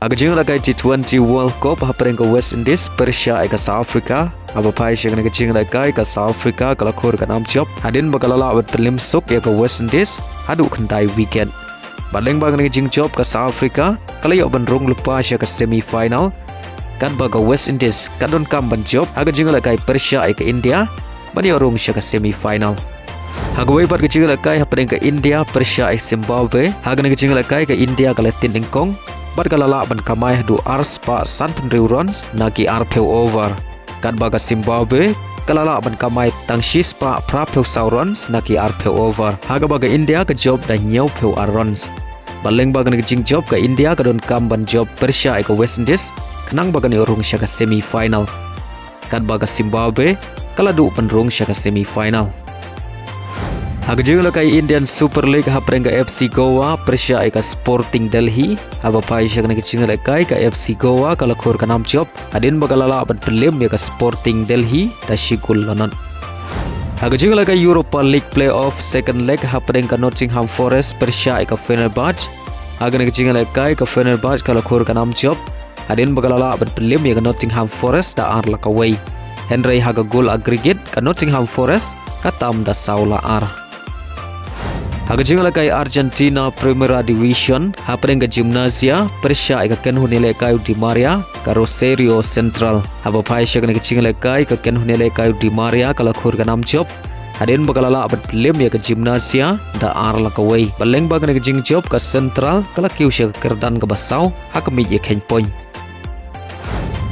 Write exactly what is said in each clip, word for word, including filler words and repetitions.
Ha ka jingïalehkai T twenty World Cup hapdeng ka West Indies pyrshah ïa ka South Africa, haba phai sha kane ka jingïalehkai ka South Africa ka la khur ka nam jop hadien ba ka la lah ban pynlip suk ïa ka West Indies haduh khyndai wicket. Bad lyngba kane ka jingjop ka South Africa ka la ïoh ban rung lypa sha ka semi final, katba ka West Indies ka donkam ban jop ha ka jingïalehkai pyrshah ïa ka India ban ïoh rung sha ka semi final. Ha kawei pat ka jingïalehkai hapdeng ka India pyrshah ïa ka Zimbabwe, ha kane ka jingïalehkai ka India ka la tip nyngkong bad ka la lah ban kamai haduh ar spah sanphew hynriew runs na ki arphew over, katba ka Zimbabwe ka la lah ban kamai tang shi spah phraphew saw runs na ki arphew over, ha kaba ka India ka jop da hynñiewphew ar runs. Bad lyngba kane ka jingjop ka India ka donkam ban jop pyrshah ïa ka West Indies khnang ba kan ïoh rung sha ka semi final, katba ka Zimbabwe ka la duh ban rung sha ka semi final. Ha ka jingïalehkai Indian Super League hapdeng ka F C Goa pyrshah ïa ka Sporting Delhi, haba phai sha kane ka jingïalehkai ka F C Goa ka la khur ka nam jop hadien ba ka la lah ban pynlip ïa ka Sporting Delhi da shi gol la nod. Ha ka jingïalehkai Europa League playoff second leg hapdeng ka Nottingham Forest pyrshah ïa ka Fenerbahce, ha kane ka jingïalehkai ka Fenerbahce ka la khur ka nam jop hadien ba ka la lah ban pynlip ïa ka Nottingham Forest da ar la kawei, hynrei ha ka gol aggregate ka Nottingham Forest ka tam da saw la ar. Ha ka jingïalehkai Argentina Primera Division hapdeng ka Gimnasia pyrshah ïa ka kynhun ïalehkai u Di Maria ka Rosario Central, haba phai sha kane ka jingïalehkai ka kynhun ïalehkai u Di Maria ka la khur ka nam jop hadien ba ka la lah ban pynlip ïa ka Gimnasia da ar la kawei. Bad lyngba kane ka jingjop ka Central ka la kiew sha ka kyrdan kaba saw ha ka miej ïakheiñ point.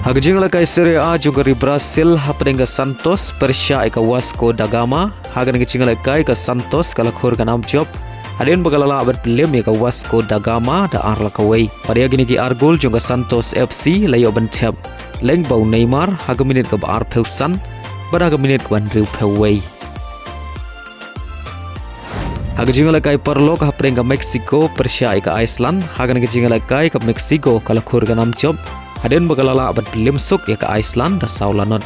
Ha ka jingïalehkai Serie A jong ka ri Brazil hapdeng ka Santos pyrshah ïa ka Vasco da Gama, ha kane ka jingïalehkai ka Santos ka la khur ka nam jop hadien ba ka la lah ban pynlip ïa ka Vasco da Gama da ar la kawei. Bad ïa kine ki ar gol jong ka Santos F C la ïoh ban thep lyngba u Neymar ha ka minit kaba arphew san bad ha ka minit kaba hynriewphew wei. Ha ka jingïalehkai paralok hapdeng ka Mexico pyrshah ïa ka Iceland, ha kane ka jingïalehkai ka Mexico ka la khur ka nam jop hadien ba ka la lah ban pynlip suk ïa ka Iceland da saw la nod.